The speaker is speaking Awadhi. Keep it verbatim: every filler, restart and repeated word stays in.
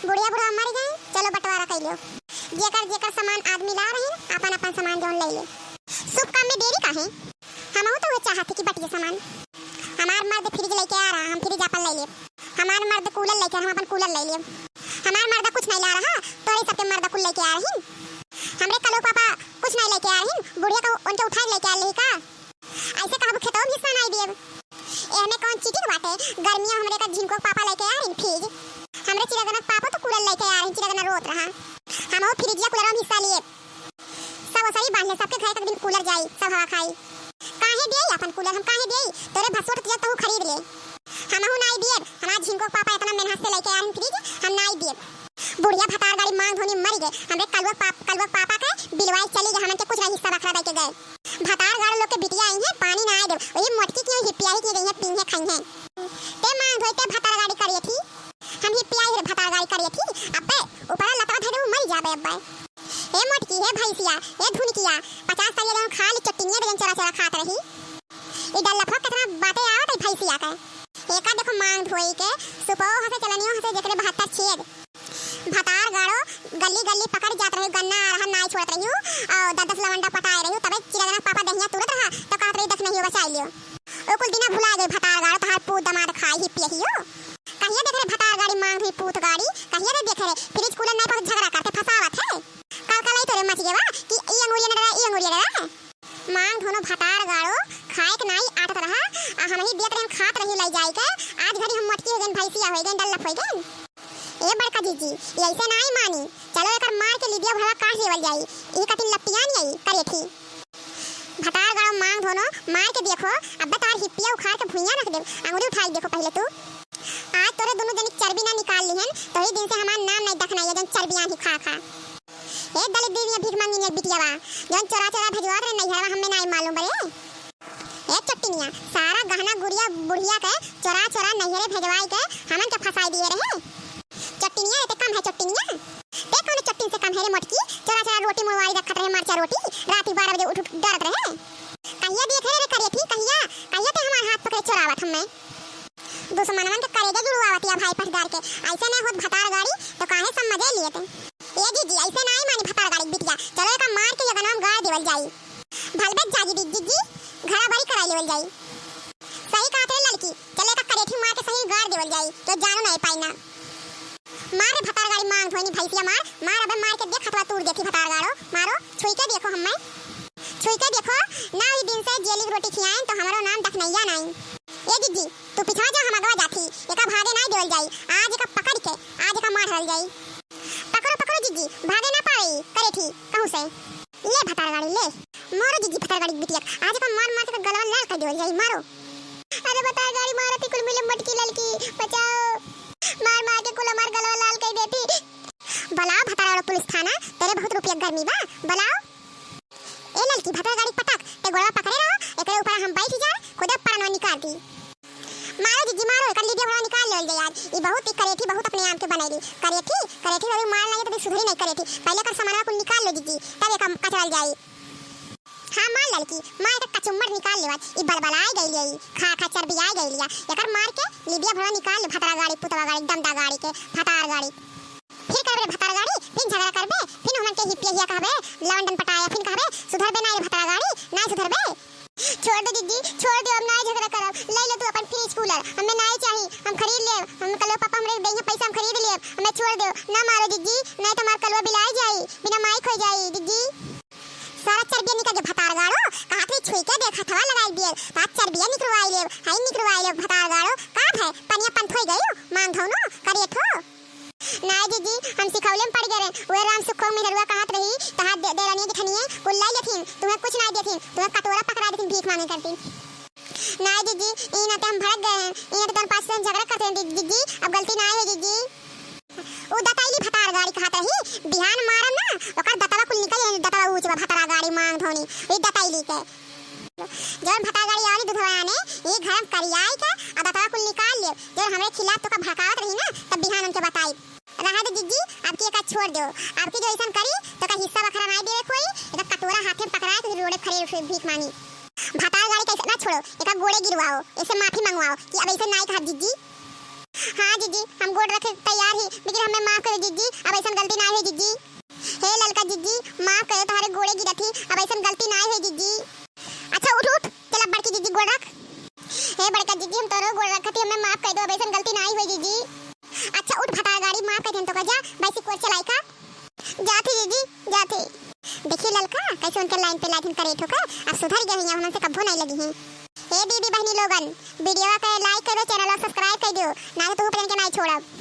बुढ़िया बुढ़वा मरि गए, चलो बंटवारा कइ लेव। जेकर जेकर सामान आदमी ला रहिन, आपन आपन सामान जौन लइ ले। शुभ काम में देरी काहे? हमहू तो उहे चाहत ही कि बटिये सामान। हमार मर्द फ्रिज लइके आ रहा, हम फ्रिज आपन लइ लेब। हमार मर्द कूलर लइके, हम आपन कूलर लइ लेब। हमार मर्द कुछ नाहीं ला रहा, तोहरे सबके मर्द कुल लइके आ रहिन। हमरे कलुआ पापा कुछ नाहीं लइके आ रहिन, बुढ़िया का उनके उठाइ लइके आ रही का? अइसे कहबू खेतवा में हिस्सा नाहीं देब। एहमे कौन चीटिंग बाटे? गर्मिया हमरे का झिनको पापा लइके आ रहिन फ्रिज। हमरे चिरगना पापो तो कूलर लइके आ रहिन, चिरगना रोत रहा। हमहू फ्रिजिया कूलरवा में हिस्सा लेब। सब ओसही बांध ले, सबके घरे एक दिन कूलर जाई, सब हवा खाई। काहे देई आपन कूलर, हम काहे देई? तोरे भसुर तुझे तहू खरीद ले। हमहू नाई देब, हमार झिनको पापा इतना मेहनत से लइके आइन फ्रिज, हम नाई देब। बुढ़िया भतार गाड़ी मांग धोनी मरि गए, हमरे कलुआ पाप-, कलुआ पापा के बिलवाई चली गए, हमन के कुछ ना हिस्सा बखरा दे के गए। भतार गाड़ी लोग के बिटिया आई हैं, पानी ना आए देब, वही मोटकी की हिप्पिया ही की गई हैं, पीहे खाई हैं। ते मांग धोई ते भतार गाड़ी करिए थी, हम हिप्पिया ही रे भतार गाड़ी करिए थी, अब्बे ऊपरा लतवा धरे मरि जाबे अब्बे। ए मोटकी, हे भैंसिया, ए धुनकिया, पचास तरिया जौन खा ली, चट्टिनिया जौन चोरा चोरा खात रही। ई डल्लफवा केतना बाटे आवत है भैंसिया के। एका देखो मांग धोई के, सुपो हंसे चलनियो हंसे जेकरे बहत्तर छेद। भतार गाड़ो गली गली पकड़ जात रही, गन्ना आ रहा नाई छोड़त रही, और दस दस लवंडा पटाए रही, तबे चिरगना पापा दहिया तुरत रहा, तो कहत रही दस नहीं बचाई लियो। ओ कुल दिना भुला गई भतार गाड़ो, तहार पूत दमाद खाई ही पियही हो। कहिया देख रहे भतार गाड़ी मांग रही पूत गाड़ी, कहिया रे देख रहे, फ्रिज कूलर नाई पर झगड़ा करते फंसावत है। कल कल आई तोरे मच गवा कि ई अंगुरिया न रहा, ई अंगुरिया न रहा। मांग धोनो भतार गाड़ो, खाए के नाई आटत रहा, आ हमही देत रहन खात रही लई जाई के, आज घड़ी हम मोटकी हो गइन, भैंसिया हो गइन, डल्लफ हो गइन। ए बड़का जीजी, ई ऐसे नाई मानी, चलो एकर मार के लिदिया भवा काट लेवल जाई, ई कटिन लपटियान आई, करेठी। भतार गाड़ो मांग धोनो, मार के देखो, अब्बे तार हिप्पिया उखाड़ के भुइयां रख देब, अंगुरी उठाई देखो पहिले तू। आज तोरे दुनू जनी चर्बी ना निकाल लिहन, तोही दिन से हमार नाम नाई दखनाइया, जौन चर्बियान ही खा खा। ए दलित दीदी, भीख मांगिन बिटियावा, जौन चोरा चोरा भेजवात रहे नैहरवा, हमें नाई मालूम बरे। ए चट्टिनिया, सारा गहना गुड़िया बुढ़िया के चोरा चोरा नैहरे भेजवाई के हमन के फंसाई दिए रहे। चट्टिनिया, ए ते कम है चट्टिनिया? ते कौन चट्टिन से कम है रे मोटकी? चोरा चोरा रोटी मुड़वाई रखत रहे, मरचा रोटी, रात ही बारह बजे उठ उठ डरत रहे। कहिया देखे रे करेठी, कहिया, कहिया ते हमार हाथ पकड़े चोरावत हमें? दुश्मनवन के करेजा जुड़वावतिया भाई पटदार के, ऐसे नहीं होत भतार गाड़ी तो काहे समझे लिए ते। ए जीजी, ऐसे नाई मानी भतार गाड़ी बिटिया, चलो एका मार के ये गनवा में गाड़ देवल जाई। भलबे जागी दी जीजी, घड़ा भरी कराई लेवल जाई। सही कहत रे ललकी, चलो एका करेठी मार के सही गाड़ देवल जाई, तो जानू नहीं पाई ना। मार रे भतार गाड़ी मांग धोइनी भैंसिया मार, मार अबे मार के देख हथवा तूर देती भतार गाड़ो, मारो, छुई के देखो हमें। छुई के देखो, ना ई दिन से जेली के रोटी खियाएन तो हमरो नाम दखनैया नाई। ए जीजी, तू पिछवा जा, हम अगवा जाथी। एका भागे नाई देवल जाई। आज एका पकड़ के, आज एका मार डाल जाई। पकड़ो, पकड़ो जीजी, भागे ना पाई, करेठी, कहूँ से। ले भतार गाड़ी, ले। मारो जीजी भतार गाड़ी बिटिया, आज एका मार मार के गलवा लाल कर देवल जाई, मारो। अरे भतार गाड़ी मारत ही कुल मिले मोटकी ललकी, बचाओ। मार मार के कुल हमार गलवा लाल कर देती। बुलाओ भतार गाड़ो पुलिस थाना, तेरे बहुत रुपया गर्मी बा, बुलाओ। ए ललकी भतार गाड़ी पटक, ते गोड़वा पकड़े रहो, एकरे ऊपर हम बैठ जाए, खुदे परनवा निकाल दी। मारो जीजी मारो, एकर लीजिए गोड़वा निकाल लेवल जाए आज। ई बहुत ही करेठी, बहुत अपने आप के बनैली। करेठी, करेठी अभी मार लागे तभी सुधरी नहीं करेठी। पहले एकर सामानवा कुल निकाल लो जीजी, तब एकर कचरल जाई। हाँ मार ललकी, मार एकर कचुम्मर निकाल लेवल। ई बलबलाए गई, खा खा चर्बियाए गई लिया। एकर मार के लीजिए गोड़वा निकाल लो, भतार गाड़ी, पुतवा गाड़ी, गंदा गाड़ी के, भतार गाड़ी। फिर करबे रे भतार गाड़ी, फिर झगड़ा करबे, फिर हमन के हिपिया हिया कहबे, लवंडन पटाया, फिर कहबे, सुधरबे नाई रे भतार गाड़ी, नाई सुधरबे। छोड़ दे जीजी, छोड़ दे, अब नाई झगड़ा करब। ले ले तू अपन फ्रिज कूलर, हमें नाई चाही, हम खरीद लेब, हम कलवा पापा हमरे देइहे पैसा, हम खरीद लेब, हमें छोड़ दे, ना मारो जीजी, नाई तो हमार कलवा बिलाई जाई, बिना माई खो जाई जीजी। सारा चर्बिया निकल गया भतार गाड़ो, कहा थे छुई के देख हथवा लगाई दिए, ता चर्बिया निकरवाई लेब, हाई निकरवाई लेब भतार गाड़ो, का भय, पनिया पंथ होई गयो, मांग धोनो, करिए ठो। नाई जीजी, हम सिखौले में पड़ गए रहे। वे राम सुखो मेहरुआ कहत रही, तहार दे-, देरानिया जेठनिया कुल लाई लेथिन, तुम्हें कुछ नाई देथिन, तुम्हें कटोरा पकड़ा देथिन भीख मांगे करती। नाई जीजी, ई नाते हम भड़क गए हैं, ई नाते तोहन पास से हम झगड़ा करते हैं जी-, जीजी, अब गलती नाई है जीजी। उ दतैली भतार गाड़ी कहत रही, बिहान मारम ना, ओकर दतवा कुल निकल जाई, दतवा ऊंच बा, भतार गाड़ी मांग धोनी, ई दतैली के। जौन भतार गाड़ी आवली दुधवा आने, ई घर में करियाई के, आ दतवा कुल निकाल लेब, जौन हमरे खिलाफ तोका भड़कावत रही ना, तब बिहान उनके बताई। रहा दे जीजी, अब की एका छोड़ दो। अब की जो ऐसन करी, तो का हिस्सा बखरा नाई देवे कोई, एका कटोरा हाथे में पकड़ाए, तो रोड़े खड़े उठे भीख मांगी। भतार गाड़ी कैसे ना छोड़ो, एका गोड़े गिरवाओ, ऐसे माफी मंगवाओ कि अब ऐसे नाई कहा जीजी। हाँ जीजी, हम गोड़ रखे तैयार ही, लेकिन हमें माफ करो जीजी, अब ऐसन गलती ना होई जीजी। हे ललका जीजी, माफ करो, तोहरे गोड़े गिरत ही, अब ऐसन गलती ना होई जीजी। अच्छा उठ उठ, चल अब बड़की जीजी गोड़ रख। हे बड़का जीजी, हम तोहरे गोड़ रखत ही, हमें माफ कर दो, अब ऐसन गलती ना होई जीजी। अच्छा उठ भतार गाड़ी, माफ कर देन तो का, जा भैंसी कोर चलाई का। जात ही जीजी, जात ही। देखी ललका, कैसे उनके लाइन पे लाइन करे ठोकर, अब सुधर गए हैं, उनसे कब्बो नहीं लगी हैं। ए दीदी बहनी लोगन, वीडियो के लाइक करो, चैनल सब्सक्राइब कर दो, ना तो तू के नहीं छोड़ब।